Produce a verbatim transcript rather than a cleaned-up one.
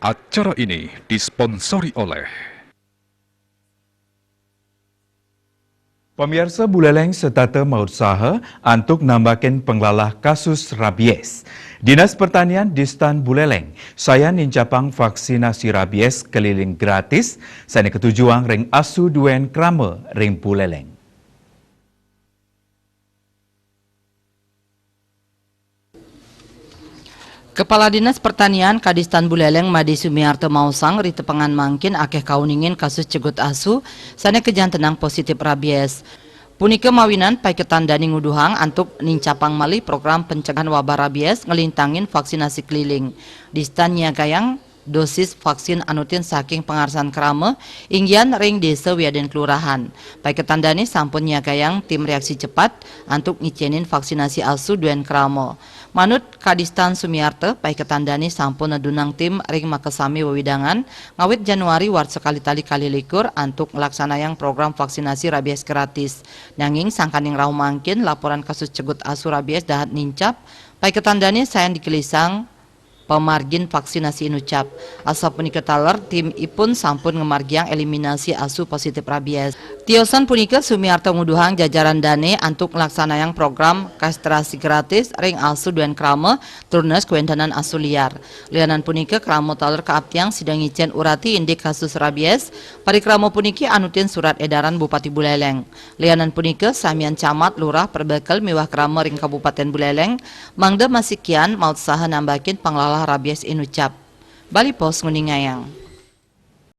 Acara ini disponsori oleh Pamiarsa, Buleleng setata mautsaha antuk nambakin panglalah kasus rabies. Dinas Pertanian Distan Buleleng sayan nincapang vaksinasi rabies keliling gratis sane katujuang ring asu duen krama ring Buleleng. Kepala Dinas Pertanian Kadistan Buleleng Made Sumiarto maosang ri tepengan mangkin akeh kauningin kasus cegut asu sane kajantenang positif rabies. Punika mawinan paiketan dane nguduhang antuk nincapang malih program pencegahan wabah rabies ngelintangin vaksinasi keliling. Distan nyiagayang dosis vaksin anutin saking pangarsan krama inggian ring desa wiadin kelurahan. Paiketan dane sampun nyiagayang tim reaksi cepat antuk ngicenin vaksinasi asu duen krama. Manut Kadistan Sumiarto, paiketan dane sampun nedunang tim ring makasami wewidangan ngawit Januari warsa kalih tali kalih likur antuk nglaksanayang program vaksinasi rabies gratis. Nanging sangkaning rauh mangkin laporan kasus cegut asu rabies dahat nincap, paiketan dane sayan digelisang pamargin vaksinasi inucap. Asapunika taler, tim ipun sampun ngamargiang eliminasi asu positif rabies. Tiosan punika, Sumiarto nguduhang jajaran dane antuk nglaksanayang program kastrasi gratis ring asu duen krama, turnus kawentenan asu liar. Lianan punika, krama taler kaaptiang sida ngicen urati indik kasus rabies. Parikrama puniki anutin surat edaran Bupati Buleleng. Lianan punika, samian camat, lurah, perbekel miwah krama ring Kabupaten Buleleng mangda masikian mautsaha nambakin panglalah rabies inucap. Bali Post nguningayang.